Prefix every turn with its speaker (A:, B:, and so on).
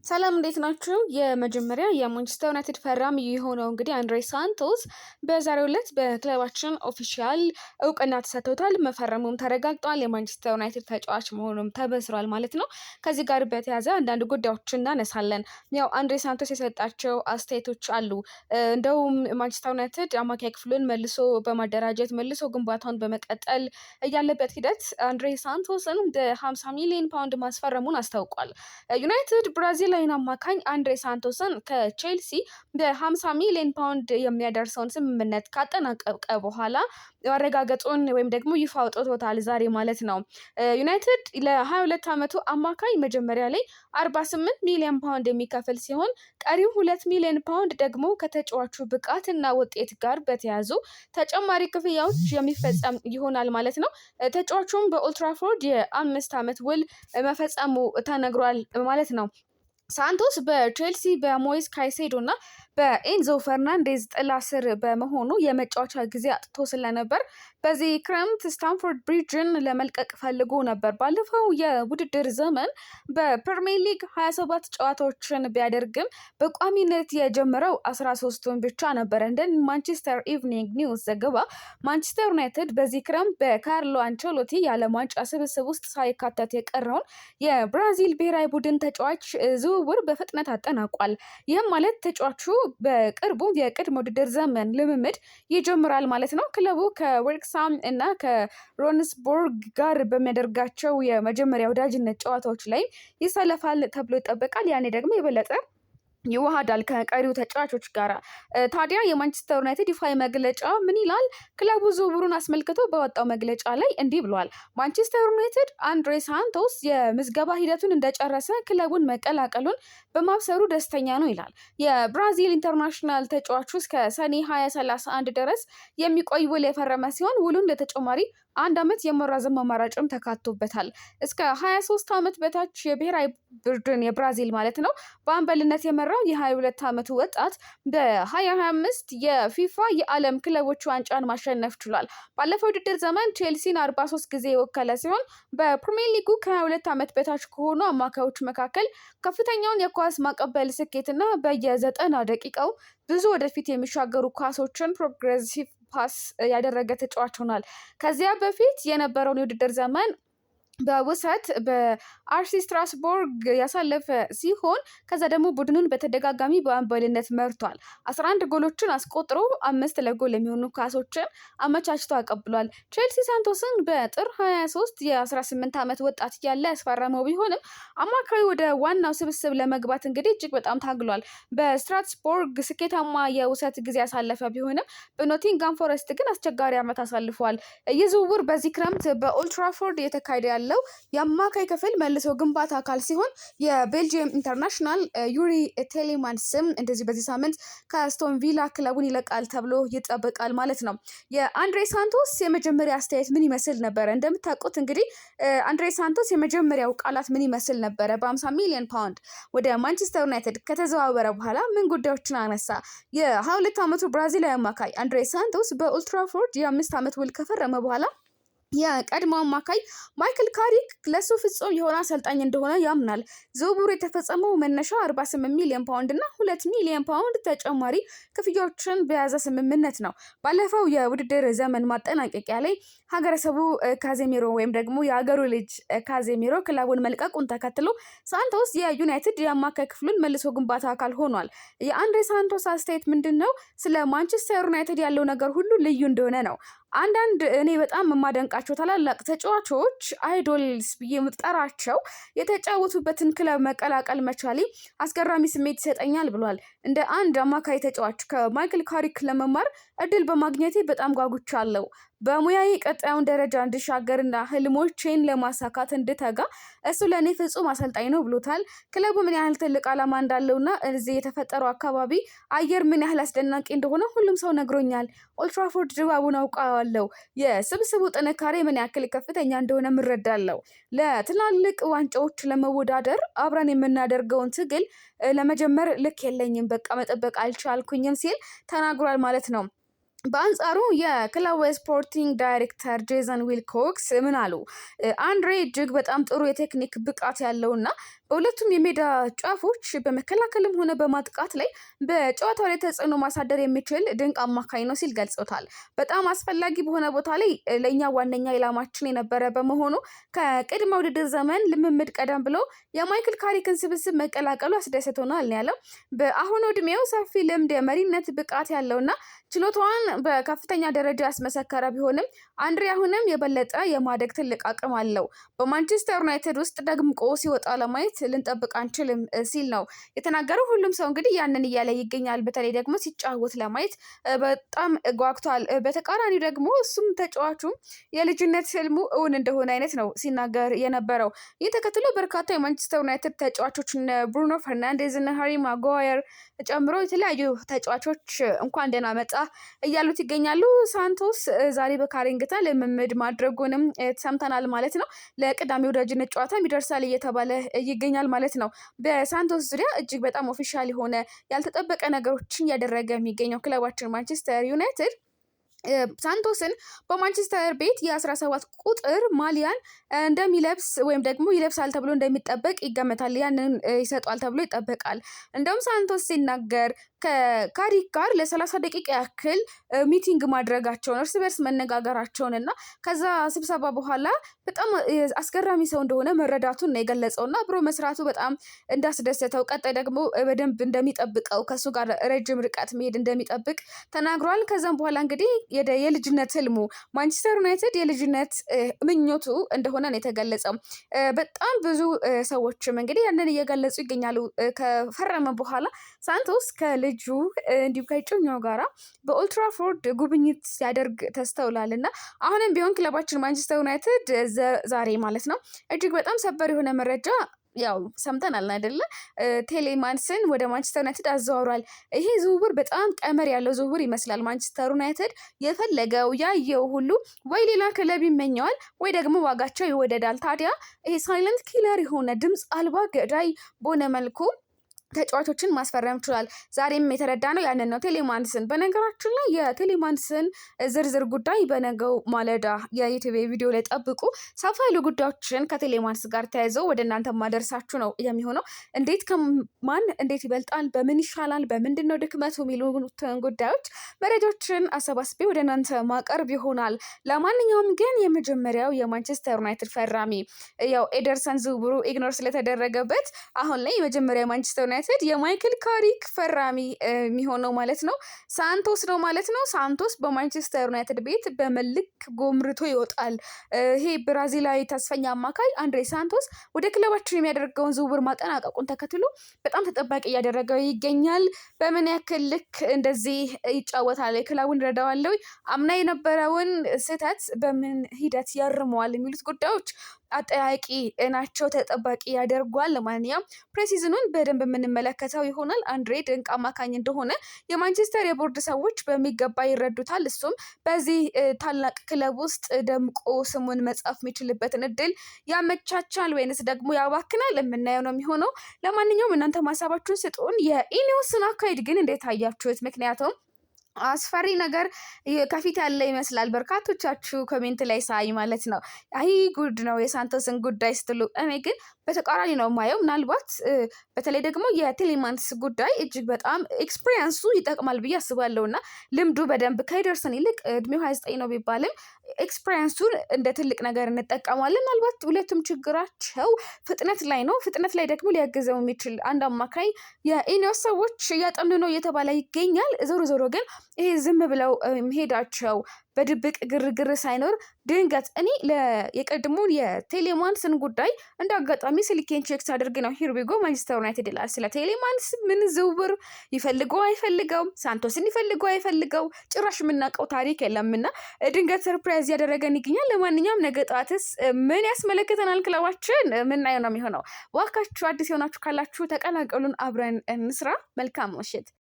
A: ሰላም እንዴት ናችሁ? የመጀመሪያ የማንቸስተር ዩናይትድ ፈራሚ የሆነው እንግዲህ አንድሬ ሳንቶስ በዛሬው ዕለት በክለባችን official እውቅና ተሰጥቶታል። መፈረሙም ተረጋግጧል። የማንቸስተር ዩናይትድ ተጫዋች መሆኑም ተበስሯል ማለት ነው። ከዚህ ጋር በተያያዘ አንዳንድ ጉዳዮችን እናነሳለን። ያው አንድሬ ሳንቶስ የሰጣቸው አስተያየቶች አሉ። እንደውም ማንቸስተር ዩናይትድ አማካይ ክፍሉን መልሶ በማደራጀት መልሶ ግንባታውን በመቀጠል እያለበት ሂደት አንድሬ ሳንቶስን በ50 ሚሊዮን ፓውንድ ማስፈረሙን አስታውቋል። ዩናይትድ ብራዚላዊን አማካኝ አንድሬ ሳንቶስን ከቼልሲ በ50 ሚሊዮን ፓውንድ የሚያደርሰውን ስምምነት ካጠናቀቀ በኋላ ማረጋገጡን ወይም ደግሞ ይፋ አውጥቶታል ዛሬ ማለት ነው። ዩናይትድ ለ22 ዓመቱ አማካኝ መጀመሪያ ላይ 48 ሚሊዮን ፓውንድ የሚከፍል ሲሆን ቀሪው 2 ሚሊዮን ፓውንድ ደግሞ ከተጫዋቹ ብቃት እና ውጤት ጋር በተያያዙ ተጨማሪ ክፍያዎች የሚፈጸም ይሆናል ማለት ነው። ተጫዋቹም በኦልትራፎርድ የ5 ዓመት ውል መፈጸሙ ተነግሯል ማለት ነው። ሳንቶስ በቼልሲ በሞይስ ካይሴዶ እና በኤንዞ ፈርናንዴዝ ጥላ ስር በመሆኑ የመጫወቻ ጊዜ አጥቶ ስለነበር በዚህ ክረምት ስታንፎርድ ብሪጅን ለመልቀቅ ፈልጎ ነበር። ባለፈው የውድድር ዘመን በፕሪሚየር ሊግ 27 ጨዋታዎችን ቢያደርግም በቋሚነት የጀመረው 13ቱን ብቻ ነበረ። እንደ ማንቸስተር ኢቭኒንግ ኒውስ ዘገባ ማንቸስተር ዩናይትድ በዚህ ክረምት በካርሎ አንቸሎቲ የዓለም ዋንጫ ስብስብ ውስጥ ሳይካተት የቀረውን የብራዚል ብሔራዊ ቡድን ተጫዋች ዝውውር በፍጥነት አጠናቋል። ይህም ማለት ተጫዋቹ በቅርቡ የቅድመ ውድድር ዘመን ልምምድ ይጀምራል ማለት ነው። ክለቡ ከዌክሳም እና ከሮንስቦርግ ጋር በሚያደርጋቸው የመጀመሪያ ወዳጅነት ጨዋታዎች ላይ ይሰለፋል ተብሎ ይጠበቃል። ያኔ ደግሞ የበለጠ ይዋሃዳል ከቀሪው ተጫዋቾች ጋር። ታዲያ የማንቸስተር ዩናይትድ ይፋዊ መግለጫ ምን ይላል? ክለቡ ዝውውሩን አስመልክቶ በወጣው መግለጫ ላይ እንዲህ ብሏል። ማንቸስተር ዩናይትድ አንድሬ ሳንቶስ የምዝገባ ሂደቱን እንደጨረሰ ክለቡን መቀላቀሉን በማብሰሩ ደስተኛ ነው ይላል። የብራዚል international ተጫዋቹ እስከ ሰኔ 2031 ድረስ የሚቆይ ውል የፈረመ ሲሆን ውሉን ለተጨማሪ አንድ ዓመት የመራዘም አማራጭም ተካቶበታል። እስከ 23 ዓመት በታች የብሔራዊ ቡድን የብራዚል ማለት ነው በአምበልነት የመራው የ22 ዓመቱ ወጣት በ2025 የፊፋ የዓለም ክለቦች ዋንጫን ማሸነፍ ችሏል። ባለፈው ውድድር ዘመን ቼልሲን 43 ጊዜ የወከለ ሲሆን በፕሪሚየር ሊጉ ከ22 ዓመት በታች ከሆኑ አማካዮች መካከል ከፍተኛውን የኳስ ማቀበል ስኬትና በየ90 ደቂቃው ብዙ ወደፊት የሚሻገሩ ኳሶችን progressive pass ያደረገ ተጫዋች ሆኗል። ከዚያ በፊት የነበረውን የውድድር ዘመን በውሰት በአርሲ ስትራስቦርግ ያሳለፈ ሲሆን ከዛ ደግሞ ቡድኑን በተደጋጋሚ በአምበልነት መርቷል። 11 ጎሎችን አስቆጥሮ አምስት ለጎል የሚሆኑ ኳሶችን አመቻችቶ አቀብሏል። ቼልሲ ሳንቶስን በጥር 23 የ18 ዓመት ወጣት እያለ ያስፈረመው ቢሆንም አማካዩ ወደ ዋናው ስብስብ ለመግባት እንግዲህ እጅግ በጣም ታግሏል። በስትራስቦርግ ስኬታማ የውሰት ጊዜ ያሳለፈ ቢሆንም በኖቲንጋም ፎረስት ግን አስቸጋሪ ዓመት አሳልፏል። ይህ ዝውውር በዚህ ክረምት በኦልትራፎርድ እየተካሄደ ያለው የአማካይ ክፍል መልሶ ግንባታ አካል ሲሆን የቤልጅየም international ዩሪ ቴሌማንስም እንደዚህ በዚህ ሳምንት ከአስቶን ቪላ ክለቡን ይለቃል ተብሎ ይጠበቃል ማለት ነው። የአንድሬ ሳንቶስ የመጀመሪያ አስተያየት ምን ይመስል ነበረ? እንደምታውቁት እንግዲህ አንድሬ ሳንቶስ የመጀመሪያው ቃላት ምን ይመስል ነበረ? በ50 ሚሊዮን ፓውንድ ወደ ማንቸስተር ዩናይትድ ከተዘዋወረ በኋላ ምን ጉዳዮችን አነሳ? የ22 ዓመቱ ብራዚላዊ አማካይ አንድሬ ሳንቶስ በኦልትራፎርድ የ5 ዓመት ውል ከፈረመ በኋላ የቀድሞ አማካይ ማይክል ካሪክ ለሱ ፍጹም የሆነ አሰልጣኝ እንደሆነ ያምናል። ዝውውሩ የተፈጸመው መነሻ 48 ሚሊዮን ፓውንድ እና 2 ሚሊዮን ፓውንድ ተጨማሪ ክፍያዎችን በያዘ ስምምነት ነው። ባለፈው የውድድር ዘመን ማጠናቀቂያ ላይ ሀገረሰቡ ካዜሚሮ ወይም ደግሞ የሀገሩ ልጅ ካዜሚሮ ክለቡን መልቀቁን ተከትሎ ሳንቶስ የዩናይትድ የአማካይ ክፍሉን መልሶ ግንባታ አካል ሆኗል። የአንድሬ ሳንቶስ አስተያየት ምንድን ነው? ስለ ማንቸስተር ዩናይትድ ያለው ነገር ሁሉ ልዩ እንደሆነ ነው። አንዳንድ እኔ በጣም የማደንቃቸው ታላላቅ ተጫዋቾች idols ብዬ የምጠራቸው የተጫወቱበትን ክለብ መቀላቀል መቻሌ አስገራሚ ስሜት ይሰጠኛል ብሏል። እንደ አንድ አማካይ ተጫዋች ከማይክል ካሪክ ለመማር እድል በማግኘቴ በጣም ጓጉቻለሁ። በሙያዬ ቀጣዩን ደረጃ እንድሻገርና ህልሞቼን ለማሳካት እንድተጋ እሱ ለእኔ ፍጹም አሰልጣኝ ነው ብሎታል። ክለቡ ምን ያህል ትልቅ ዓላማ እንዳለውና እዚህ የተፈጠረው አካባቢ አየር ምን ያህል አስደናቂ እንደሆነ ሁሉም ሰው ነግሮኛል። ኦልትራፎርድ ድባቡን አውቀዋለሁ። የስብስቡ ጥንካሬ ምን ያክል ከፍተኛ እንደሆነ እረዳለሁ። ለትላልቅ ዋንጫዎች ለመወዳደር አብረን የምናደርገውን ትግል ለመጀመር ልክ የለኝም፣ በቃ መጠበቅ አልቻልኩኝም ሲል ተናግሯል ማለት ነው። በአንጻሩ የክለቡ sporting director ጄሰን ዊልኮክስ ምን አሉ? አንድሬ እጅግ በጣም ጥሩ የቴክኒክ ብቃት ያለውና በሁለቱም የሜዳ ጫፎች በመከላከልም ሆነ በማጥቃት ላይ በጨዋታው ላይ ተጽዕኖ ማሳደር የሚችል ድንቅ አማካኝ ነው ሲል ገልጾታል። በጣም አስፈላጊ በሆነ ቦታ ላይ ለእኛ ዋነኛ ኢላማችን የነበረ በመሆኑ ከቅድመ ውድድር ዘመን ልምምድ ቀደም ብሎ የማይክል ካሪክን ስብስብ መቀላቀሉ አስደስቶናል ያለው በአሁኑ እድሜው ሰፊ ልምድ፣ የመሪነት ብቃት ያለውና ችሎታዋን በከፍተኛ ደረጃ ያስመሰከረ ቢሆንም አንድሬ አሁንም የበለጠ የማደግ ትልቅ አቅም አለው። በማንቸስተር ዩናይትድ ውስጥ ደምቆ ሲወጣ ለማየት ልንጠብቅ አንችልም ሲል ነው የተናገረው። ሁሉም ሰው እንግዲህ ያንን እያለ ይገኛል። በተለይ ደግሞ ሲጫወት ለማየት በጣም ጓግቷል። በተቃራኒው ደግሞ እሱም ተጫዋቹም የልጅነት ህልሙ እውን እንደሆነ አይነት ነው ሲናገር የነበረው። ይህ ተከትሎ በርካታ የማንቸስተር ዩናይትድ ተጫዋቾች እነ ብሩኖ ፈርናንዴዝ እና ሃሪ ማጓየር ጨምሮ የተለያዩ ተጫዋቾች እንኳን ደህና መጣ እያሉት ይገኛሉ። ሳንቶስ ዛሬ በካሪንግተን ልምምድ ማድረጉንም ሰምተናል ማለት ነው። ለቅዳሜ ወዳጅነት ጨዋታም ይደርሳል እየተባለ ይገኛል ማለት ነው። በሳንቶስ ዙሪያ እጅግ በጣም official የሆነ ያልተጠበቀ ነገሮችን እያደረገ የሚገኘው ክለባችን ማንቸስተር ዩናይትድ ሳንቶስን በማንቸስተር ቤት የ17 ቁጥር ማሊያን እንደሚለብስ ወይም ደግሞ ይለብሳል ተብሎ እንደሚጠበቅ ይገመታል። ያንን ይሰጧል ተብሎ ይጠበቃል። እንደውም ሳንቶስ ሲናገር ከካሪክ ጋር ለ30 ደቂቃ ያክል meeting ማድረጋቸውን፣ እርስ በርስ መነጋገራቸውን እና ከዛ ስብሰባ በኋላ በጣም አስገራሚ ሰው እንደሆነ መረዳቱን ነው የገለጸው እና አብሮ መስራቱ በጣም እንዳስደሰተው፣ ቀጣይ ደግሞ በደንብ እንደሚጠብቀው፣ ከእሱ ጋር ረጅም ርቀት መሄድ እንደሚጠብቅ ተናግሯል። ከዛም በኋላ እንግዲህ የልጅነት ህልሙ ማንቸስተር ዩናይትድ የልጅነት ምኞቱ እንደሆነ ነው የተገለጸው። በጣም ብዙ ሰዎችም እንግዲህ ያንን እየገለጹ ይገኛሉ። ከፈረመ በኋላ ሳንቶስ ከልጁ እንዲሁም ከእጮኛው ጋራ በኦልትራፎርድ ጉብኝት ሲያደርግ ተስተውሏል እና አሁንም ቢሆን ክለባችን ማንቸስተር ዩናይትድ ዛሬ ማለት ነው እጅግ በጣም ሰበር የሆነ መረጃ ያው ሰምተናል አይደለ? ቴሌማንስን ወደ ማንቸስተር ዩናይትድ አዘዋውሯል። ይሄ ዝውውር በጣም ቀመር ያለው ዝውውር ይመስላል። ማንቸስተር ዩናይትድ የፈለገው ያየው ሁሉ ወይ ሌላ ክለብ ይመኘዋል ወይ ደግሞ ዋጋቸው ይወደዳል። ታዲያ ይሄ silent killer የሆነ፣ ድምፅ አልባ ገዳይ በሆነ መልኩ ተጫዋቾችን ማስፈረም ችሏል። ዛሬም የተረዳ ነው ያንን ነው ቴሌማንስን። በነገራችን ላይ የቴሌማንስን ዝርዝር ጉዳይ በነገው ማለዳ የዩቲዩብ ቪዲዮ ላይ ጠብቁ። ሰፋ ያሉ ጉዳዮችን ከቴሌማንስ ጋር ተያይዘው ወደ እናንተ ማደርሳችሁ ነው የሚሆነው። እንዴት ከማን እንዴት ይበልጣል፣ በምን ይሻላል፣ በምንድን ነው ድክመቱ የሚሉትን ጉዳዮች መረጃዎችን አሰባስቤ ወደ እናንተ ማቀርብ ይሆናል። ለማንኛውም ግን የመጀመሪያው የማንቸስተር ዩናይትድ ፈራሚ፣ ያው ኤደርሰን ዝውውሩ ignore ስለተደረገበት፣ አሁን ላይ የመጀመሪያ የማንቸስተር ዩናይትድ የማይክል ካሪክ ፈራሚ የሚሆነው ማለት ነው ሳንቶስ ነው ማለት ነው። ሳንቶስ በማንቸስተር ዩናይትድ ቤት በመልክ ጎምርቶ ይወጣል። ይሄ ብራዚላዊ ተስፈኛ አማካይ አንድሬ ሳንቶስ ወደ ክለባችን የሚያደርገውን ዝውውር ማጠናቀቁን ተከትሎ በጣም ተጠባቂ እያደረገው ይገኛል። በምን ያክል ልክ እንደዚህ ይጫወታል፣ ክለቡን ይረዳዋል፣ አምና የነበረውን ስህተት በምን ሂደት ያርመዋል የሚሉት ጉዳዮች አጠያቂ ናቸው፣ ተጠባቂ ያደርጓል። ለማንኛውም pre-season ኑን በደንብ የምንመለከተው ይሆናል። አንድሬ ድንቅ አማካኝ እንደሆነ የማንቸስተር የቦርድ ሰዎች በሚገባ ይረዱታል። እሱም በዚህ ታላቅ ክለብ ውስጥ ደምቆ ስሙን መጻፍ የሚችልበትን እድል ያመቻቻል ወይንስ ደግሞ ያባክናል የምናየው ነው የሚሆነው። ለማንኛውም እናንተ ሀሳባችሁን ስጡን። የኢኒዮስን አካሄድ ግን እንዴት አያችሁት? ምክንያቱም አስፈሪ ነገር ከፊት ያለ ይመስላል። በርካቶቻችሁ comment ላይ ሳይ ማለት ነው፣ አይ ጉድ ነው የሳንቶስን ጉዳይ ስትሉ፣ እኔ ግን በተቃራኒ ነው የማየው። ምናልባት በተለይ ደግሞ የቴሌማንስ ጉዳይ እጅግ በጣም experience ኡ ይጠቅማል ብዬ አስባለሁ እና ልምዱ በደንብ ከኤደርሰን ይልቅ፣ እድሜው 29 ነው ቢባልም፣ experience ኡን እንደ ትልቅ ነገር እንጠቀማለን። ምናልባት ሁለቱም ችግራቸው ፍጥነት ላይ ነው። ፍጥነት ላይ ደግሞ ሊያግዘው የሚችል አንድ አማካይ የኢኒዮስ ሰዎች እያጠኑ ነው እየተባለ ይገኛል። ዞሮ ዞሮ ግን ይሄ ዝም ብለው መሄዳቸው፣ በድብቅ ግርግር ሳይኖር ድንገት፣ እኔ የቀድሞን የቴሌማንስን ጉዳይ እንደ አጋጣሚ ስልኬን check ሳደርግ ነው here we go ማንቸስተር ዩናይትድ ይላል። ስለ ቴሌማንስ ምን ዝውውር ይፈልገው አይፈልገው፣ ሳንቶስን ይፈልገው አይፈልገው፣ ጭራሽ የምናውቀው ታሪክ የለምና ድንገት surprise እያደረገን ይገኛል። ለማንኛውም ነገ ጠዋትስ ምን ያስመለክተናል ክለባችን ምናየው ነው የሚሆነው። ዋካችሁ አዲስ የሆናችሁ ካላችሁ ተቀላቀሉን፣ አብረን እንስራ። መልካም ምሽት።